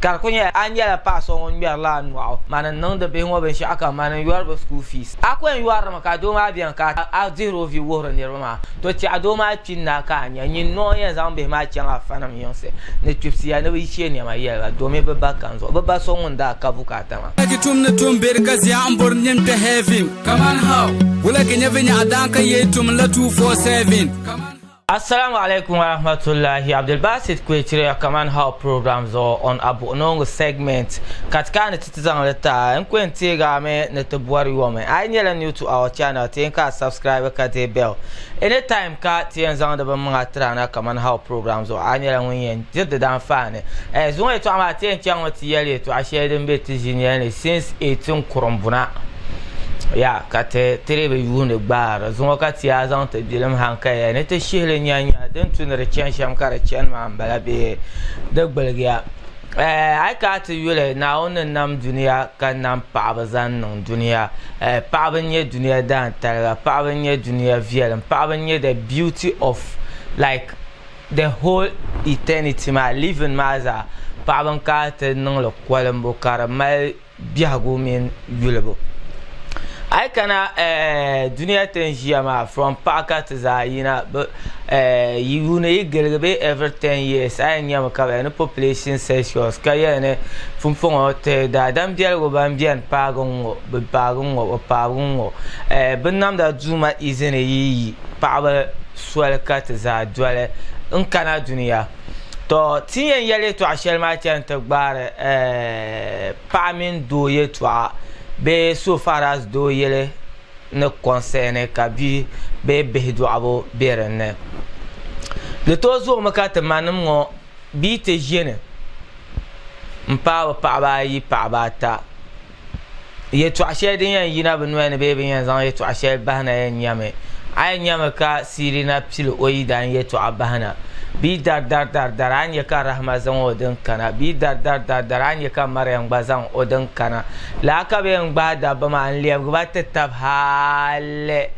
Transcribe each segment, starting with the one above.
Ka di ku nyɛla a nyɛla paɣa so ŋun ŋmɛrila a nɔɣu, mani n-niŋdi bihi ŋɔ binshɛɣu kam, mani n-yɔri bɛ school fees. A ku yɛn yɔrimi ka doo maa beni ka a dihiri o vi wuhiri niriba maa. To tɛɣu doo maa kpi n-naai ka a nya nyin noo yɛn zaŋ bihi maa chaŋ afanim yiŋsi ni kpibisiya ni bɛ yi she nɛma yɛli ba domi bɛ ba kani zuɣu, bɛ ba so ŋun daa ka bukaata maa. Wula ki tum ni tum beri ka zia m bori nyin kpe heaven kaman how? Wula ki nya vinyaɣa daan ka yee tum la 247 kaman how? Assalamu alaikum wa rahmatullahi Abdulbasit Kwechiriya Kaman How program zuɣu on Abuɣinongu segment ka ti kana ni ti ti zaŋ li ti a n ku yɛn teegi a mi ni ti bɔri yomi a yi nyɛla new to our channel ti yɛn ka a subscribe ka deei bell anytime ka ti yɛn zaŋdi bin maŋa tiri a na Kaman How program zuɣu a nyɛla ŋun yɛn diri di daanfaani eh zuŋɔ yɛltɔɣa maa ti yɛn chaŋmi ti yɛli yɛltɔɣa shɛli din be ti ʒinɛli ni since 18 kurumbuna ya ka ti tiri bi yuundi gbaari zuŋɔ ka ti yaa zaŋ ti bilim hankaya ni ti shihili nya nya din tu ni di chani shɛm ka di chani maa m-bala bee di gbaligiya. A yi kana ti yuli Naawuni ni nam dunia ka nam paɣaba zaŋ niŋ dunia paɣaba n-nyɛ dunia daantaliga paɣaba n-nyɛ dunia viɛlim paɣaba n-nyɛ the beauty of like the whole eternity maa living maa zaa paɣaba n-kana ti niŋli kolimbu ka di mali biɛhigu mini yulibu. A yi kana dunia ti ni ʒiya maa from paɣa ka ti zaa yina yuuni yi giligi bee every 10 years a yɛn nyami ka bɛ yɛli ni population census ka yɛli ni pumpɔŋɔ ti daadam biɛligu ban beni paagi n-ŋɔ bɛ paagi n-ŋɔ bɛ paagi n-ŋɔ binnamda duuma izini yi yi paɣaba soli ka ti zaa doli n-kana dunia. To ti yɛn yɛli yɛtɔɣa shɛli maa chani ti gbaari paɣa mini doo yɛtɔɣa bee so far as doo yili ni concern ka bia bee bihi dɔɣibu be din ni. Di tooi zoomi ka ti manim ŋɔ bia ti ʒini m-paai bɛ paɣaba ayi paɣaba ata. Yɛltɔɣa shɛli din yɛn yina bɛ noya ni bee bɛ ni yɛn zaŋ yɛltɔɣa shɛli bahi na yɛn nyɛmi, a yɛn nyami ka Siirina pili o yidan yɛltɔɣa bahi na. Bɛ yi dari dari dari dari a ni nya ka Rahima zaŋ o din kana. Bɛ yi dari dari dari dari a ni nya ka Mariam gba zaŋ o din kana. Lala ka bɛ yɛn gbahi dabba maa n-lɛbigi ba ti tab hali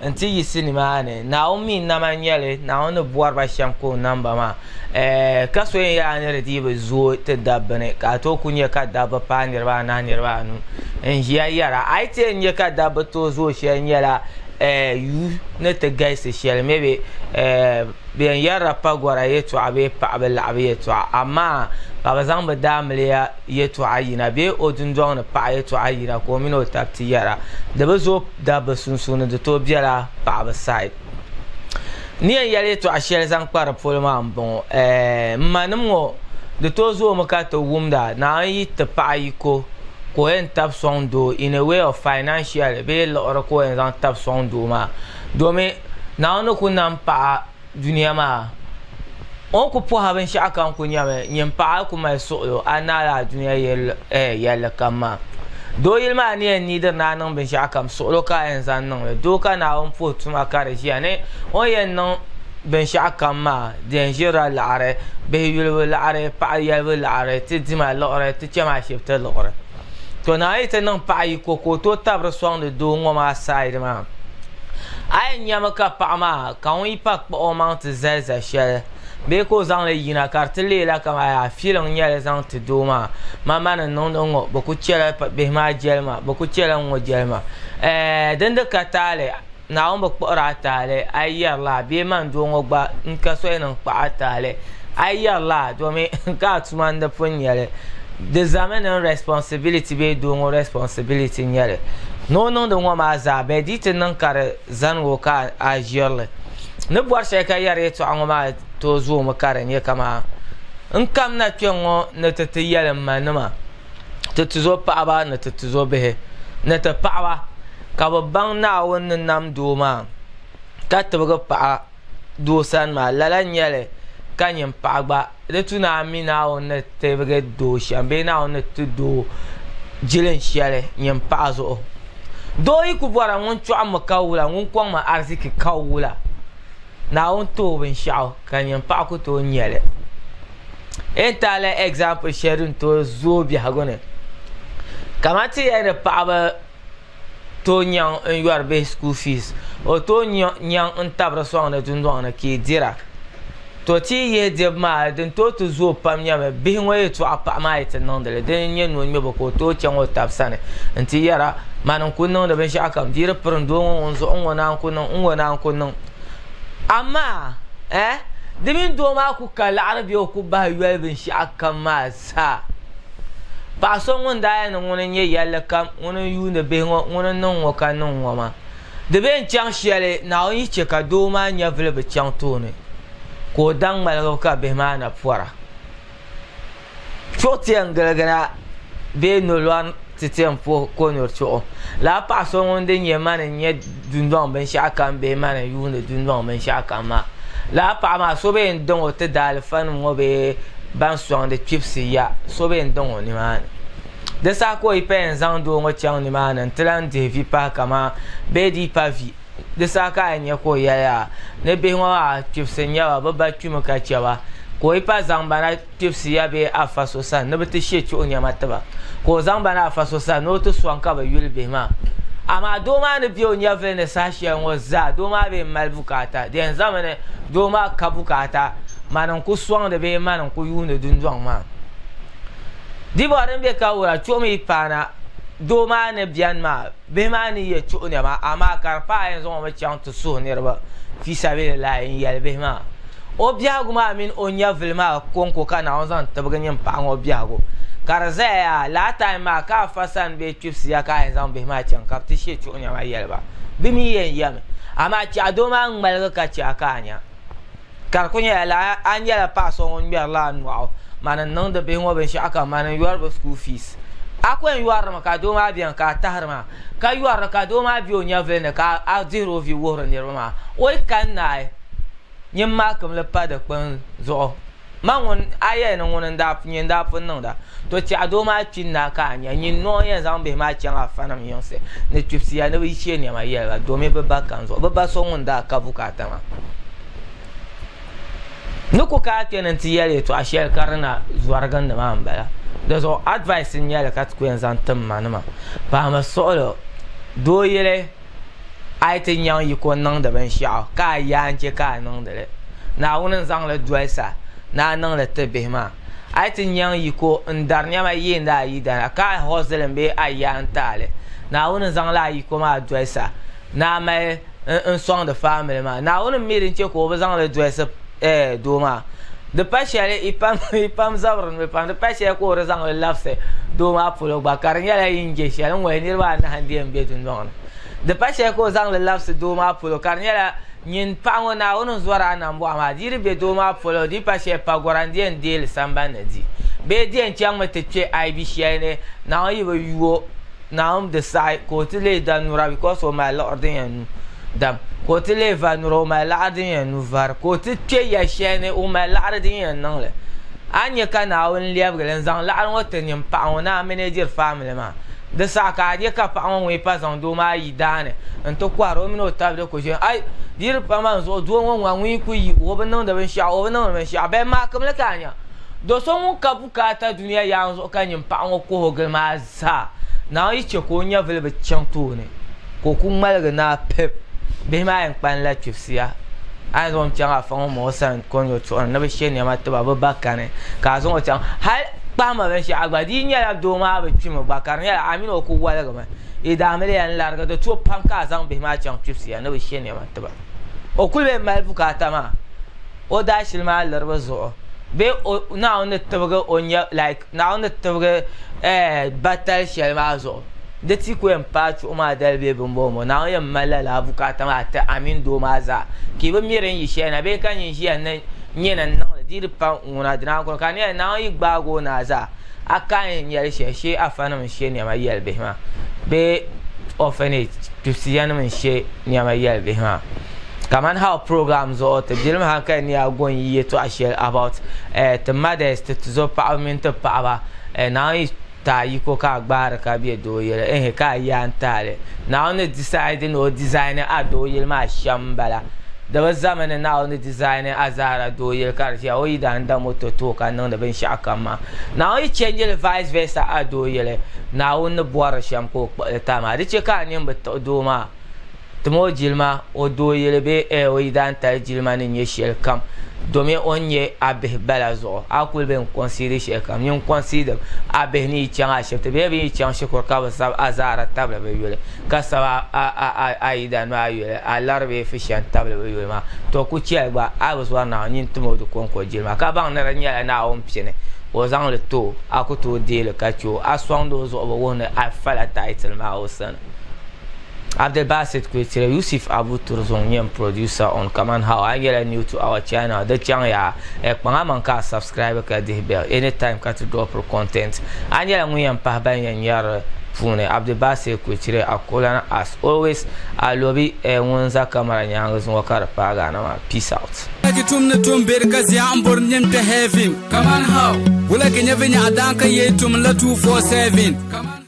nti yiɣisi nimaani. Naawuni mi nama n-nyɛ li, Naawuni ni bɔri ba shɛm ka o nam ba maa. Ka so yɛn yaa ni di dii bi zooi ti dabba ni ka a tooi ku nya ka dabba paai niriba anahi niriba anu n-ʒiya yɛra. A yi ti yɛn nya ka dabba tooi zooi shɛli nyɛla yuu ni ti galisi shɛli maybe bɛ yɛn yɛrila pagɔra yɛltɔɣa bee paɣaba laɣibu yɛltɔɣa amaa ka bɛ zaŋ bɛ daamiliya yɛltɔɣa yina bee o dundɔŋ ni paɣa yɛltɔɣa yina ka o mini o taba ti yɛra. Di bi zooi dabba sunsuuni di tooi bela paɣaba side. Ni yɛn yɛli yɛltɔɣa shɛli zaŋ kpa di polo maa m-bɔŋɔ, M manim ŋɔ, di tooi zoomi ka ti wumda Naawuni yi ti paɣa yiko ka o yɛn tabi sɔŋ doo in a way of financially bee liɣiri ka o yɛn zaŋ tabi sɔŋ doo maa domi Naawuni ni ku nam paɣa dunia maa o ni ku pɔhi a binshɛɣu kam ku nyɛmi nyin paɣa a ku mali suɣulo a naala a dunia yɛlli kam maa. Doo yili maa ni yɛn niidiri ni a niŋ binshɛɣu kam suɣulo ka a yɛn zaŋ niŋ li. Doo ka Naawuni puhi tuma ka di ʒiya ni o ni yɛn niŋ binshɛɣu kam maa di yɛn ʒirila laɣiri, bihi yulibu laɣiri, paɣa yɛlibu laɣiri, ti dima liɣiri, ti chɛmi ashibiti liɣiri. To Naawuni yi ti niŋ paɣa yiko ka o tooi tabiri sɔŋdi doo ŋɔ maa side maa, a yɛn nyami ka paɣa maa ka ŋun yi pa kpuɣi o maŋ ti zali za shɛli bee ka o zaŋ li yina ka di ti leela kamani yaa feeling nyɛli zaŋ ti doo maa, mama ni niŋdi ŋ-ŋɔ bɛ ku chɛla bihi maa jɛlima, bɛ ku chɛla ŋ-ŋɔ jɛlima. Ɛɛh din di ka taali Naawuni bi kpuɣiri a taali a yi yɛri laa bee man doo ŋɔ gba n-ka soli ni n-kpuɣi a taali a yi yɛri laa domi ka a tuma n-di pun nyɛli di zami ni n responsibility bee doo ŋɔ responsibility n-nyɛli ni o niŋdi ŋɔ maa zaa bɛ di ti niŋ ka di zani o ka a ʒiri li. Ni bɔri shɛli ka yɛri yɛltɔɣa ŋɔ maa tooi zoomi ka di nyɛ kaman n kamina kpe ŋ-ŋɔ ni ti ti yɛli m manima, ti tizo paɣaba ni ti tizo bihi ni ti paɣaba ka bɛ baŋ Naawuni ni nam doo maa ka tibigi paɣa doo sani maa. Lala n-nyɛ li ka nyin paɣa gba di tu ni a mi Naawuni ni tibigi doo shɛm bee Naawuni ni ti doo jilin shɛli nyin paɣa zuɣu. Doo yi ku bɔra ŋun chɔɣimmi ka wula, ŋun kɔŋmi ariziki ka wula, Naawuni ti o binshɛɣu ka nyin paɣa ku tooi nya li. N taai la example shɛli din tooi zooi biɛhigu ni. Kamani ti yɛli ni paɣaba tooi nyaŋ n yɔri bihi school fees, o tooi nyaŋ n tabiri sɔŋdi dundɔŋ ni ka yi dira. To ti yi yihi dibu maa, din tooi ti zooi pam nyɛmi bihi ŋɔ yɛltɔɣa paɣa maa yi ti niŋdi li, dini n-nyɛ ni o ŋme ba ka o tooi chaŋ o tab sani nti yɛra, Mani n-kul niŋdi binshɛɣukam, di yi di piri n doo ŋɔ ŋun zuɣu n-ŋɔ naan ku niŋ, n-ŋɔ naan ku niŋ. Amaa eh, di mini doo maa ku ka laɣiri bee o ku bahi yoli binshɛɣukam maa zaa. Paɣa so ŋun daa yɛli ni ŋuni n-nyɛ yɛlli kam, ŋuni n-yuundi bihi ŋɔ, ŋuni n-niŋ ŋɔ ka niŋ ŋɔ maa. Di bee n-chaŋ shɛli, Naawuni yi chɛ ka doo maa nyɛvili bi chaŋ tooni, ka o daŋ ŋmaligibu ka bihi maa na pɔra. Chuɣu ti yɛn giligina bee nolɔri ti ti yɛn puhi konyuri chuɣu. Lala paɣa so ŋun di nyɛ mani n-nyɛ dundɔŋ binshɛɣukam bee mani n-yuundi dundɔŋ binshɛɣukam maa, lala paɣa maa so bee n-diŋ o ti daalifanima ŋɔ bee ban sɔŋdi kpibisi ya, so bee n-diŋ o nimaani. Di saha ka o yi pa yɛn zaŋ doo ŋɔ chaŋ nimaani nti lan dihi vi pahi kaman bee di yi pa vi. Di saha ka a yɛn nya ka o yɛli a ni bihi ŋɔ maa kpibisi n-nyɛ ba, bɛ ba kpimi ka chɛ ba. Ka o yi pa zaŋ ba na kpibisi ya bee afa so sani ni bɛ ti she chuɣu nɛma ti ba. Ka o zaŋ ba na afa so sani ni o ti sɔŋ ka bɛ yuli bihi maa. Amaa doo maa ni be o nyɛvili ni saha shɛli ŋɔ zaa, doo maa bee m-mali bukaata. Di yɛn zami ni doo maa ka bukaata, mani n-ku sɔŋdi bee mani n-ku yuundi dundɔŋ maa. Di bɔri din be ka wura chuɣu mi paana doo maa ni beni maa, bihi maa ni ye chuɣu nɛma, amaa ka di paai yɛn zaŋ o mi chaŋ ti suhi niriba fiisabilillahi n-yɛli bihi maa o biɛhigu maa mini o nyɛvili maa kɔŋko ka Naawuni zaŋ tibigi nyin paɣa ŋɔ biɛhigu ka di zaya yaa lala time maa ka afa sani bee kpibisi ya ka a yɛn zaŋ bihi maa chaŋ ka bɛ ti she chuɣu nɛma yɛli ba bɛ mi yɛn yɛmi amaa chɛ a doo maa ŋmaligi ka chɛ a ka a nya. Ka di ku nyɛla lala a nyɛla paɣa so ŋun ŋmɛrila a nɔɣu mani n-niŋdi bihi ŋɔ binshɛɣu kam mani n-yɔri bɛ school fees. A ku yɛn yɔrimi ka doo maa beni ka a tahiri maa, ka yɔrili ka doo maa be o nyɛvili ni ka a dihiri o vi wuhiri niriba maa. O yi kani naai, nyin maakimi li pa dikpini zuɣu. Man ŋun a yɛli ni ŋuni n-daa nyɛ n-daa pun niŋda, to tɛɣu doo maa kpi n-naai ka a nya nyin noo yɛn zaŋ bihi maa chaŋ afanim yiŋsi ni kpibisiya ni bɛ she nɛma yɛli ba domi bɛ ba kani zuɣu, bɛ ba so ŋun daa ka bukaata maa. Ni ku ka a kpe ni nti yɛli yɛtɔɣa shɛli ka di na zɔrigindi maa m-bala. Di zuɣu advice n-nyɛ li ka ti ku yɛn zaŋ tim ma nima. Pahimi suɣilo doo yili a yi ti nyaŋ yiko niŋdi binshɛɣu ka a yaa n-chɛ ka a niŋdi li. Naawuni n-zaŋ li dolisi a ni a niŋ li ti bihi maa. A yi ti nyaŋ yiko n-dari nɛma yeend a yidana ka a hɔzilim bee a yaa n-ti a li. Naawuni n-zaŋ la a yiko maa dolisi a ni a mali n-sɔŋdi faamili maa. Naawuni m-mi din chɛ ka o bi zaŋ li dolisi doo maa. Di pa shɛli yi pam zabiri ni pam, di pa shɛli ka o di zaŋ li labisi doo maa polo gba, ka di nyɛla yi ni je shɛli n-ŋɔhi niriba anahi n-di yɛn be dundɔŋ ni. Di pa shɛli ka o zaŋ li labisi doo maa polo, ka di nyɛla nyin paɣa ŋɔ Naawuni n-zɔri a nambɔɣu maa. Di yi di be doo maa polo, di pa shɛli pagɔra n-di yɛn deei li samban ni di bee di yɛn chaŋmi ti kpe aibi shɛli ni Naawuni yi bi yu o. Naawuni di saɣi ka o ti leei da nura because o mali liɣiri din yɛn nu dam, ka o ti leei va nura o mali laɣiri din yɛn nu vari, ka o ti kpe ya shɛli ni o mali laɣiri din yɛn niŋ li. A ni nya ka Naawuni lɛbigi li n-zaŋ laɣiri ŋɔ ti nyin paɣa ŋɔ ni a manajiri family maa. Di saɣi ka a nya ka paɣa ŋɔ ŋun yi pa zaŋ doo maa yi daa ni nti kɔhiri o mini o tabi di ku ʒini. Ai! Di yi di pa man zuɣu doo ŋɔ ŋa ŋun yi ku yi o bi niŋdi binshɛɣu o bi niŋdi binshɛɣu bɛn maakimli ka a nya do so ŋun ka bukaata dunia yaŋ zuɣu ka nyin paɣa ŋɔ kuhi o gili maa zaa, Naawuni yi chɛ ka o nyɛvili bi chaŋ tooni, ka o ku ŋmaligi naai pip, bihi maa yɛn kpalinla kpibisiya. A ni zaŋ o chaŋ afa ŋɔ ma o sani ka o ni o chuɣu ni ni bɛ she nɛma ti ba, bɛ ba kani, ka a zaŋ o chaŋ. Hal kpahima binshɛɣu gba, di yi nyɛla doo maa bi kpimi gba, ka di nyɛla a mini o ku waligimi, yi daamiliya n-larigi di to pam ka a zaŋ bihi maa chaŋ kpibisiya ni bɛ she nɛma ti ba. O kul bee mali bukaata maa o daashili maa liribu zuɣu bee o Naawuni ni tibigi o nya like Naawuni ni tibigi eh batali shɛli maa zuɣu di ti ku yɛn paai chuɣu maa dali bee bimbɔŋɔ Naawuni yɛn mali lala bukaata maa ti a mini doo maa zaa ka yi bi mi din yi shɛli na bee ka nyin ʒiya ni nyɛ ni niŋli di yi di pa ŋuna di naan kuli ka di nyɛla Naawuni yi gbaagi o naa zaa a ka yɛn nyɛli shɛli shee afanim n-she nɛma yɛli bihi maa bee orphanage kpibisiyanim n-she nɛma yɛli bihi maa kamani how program zuɣu ti bilim hankali ni a go n-yi yɛtɔɣa shɛli about ti mothers ti tuzo paɣaba mini ti paɣaba Naawuni yi ti a yiko ka a gbaari ka be doo yili ehe ka a yaa n-taai li Naawuni ni decide ni o design a doo yili maa shɛm m-bala di bi zami ni Naawuni ni design a zahara doo yili ka di ʒiya o yidana da moto ti o ka niŋdi binshɛɣu kam maa Naawuni yi change li vice versa a doo yili Naawuni ni bɔri shɛm ka o kpuɣi li ti a maa di chɛ ka a nini bi tiɣi doo maa. Tim o jilima o dooyili bee eh o yidaantali jilima ni nyɛ shɛli kam domi o ni nyɛ a bihi bala zuɣu. A kuli be n-kɔnsiidi shɛli kam, nyin kɔnsiidim a bihi ni yi chaŋ ashibiti bee bɛ yi chaŋ shikuru ka bɛ sabi a zaara tabili bɛ yuli ka sabi a yidana maa yuli, a lari bee fisha n-tabili bɛ yuli maa. Tɔ ku chɛli gba a bi zɔri Naawuni, nyin tim o di kɔŋko jilima ka baŋ ni di nyɛla Naawuni pini ka o zaŋ li ti o, a ku tooi deei li ka chɛ o. A sɔŋdi o zuɣu bi wuhi ni a fala title maa o sani. Abdulbasit Kwetire, Yusuf Abu Turzong nyɛ n producer on Kaman How a nyɛla new to our channel di chaŋ ya eh kpaŋ a maŋ ka a subscribe ka dihi bell anytime ka ti dropiri content a nyɛla ŋun yɛn pahi ban yɛn nyari puuni Abdulbasit Kwetire Akolana as always a lobi eh ŋun za camera nyaangi zuŋɔ ka di paagi a na maa peace out. Ki tum ni tum beri ka zia n bori nyin kpe heaven. Kaman how? Wula ki nyɛ vinyɛɣu daan ka yee tum la 247.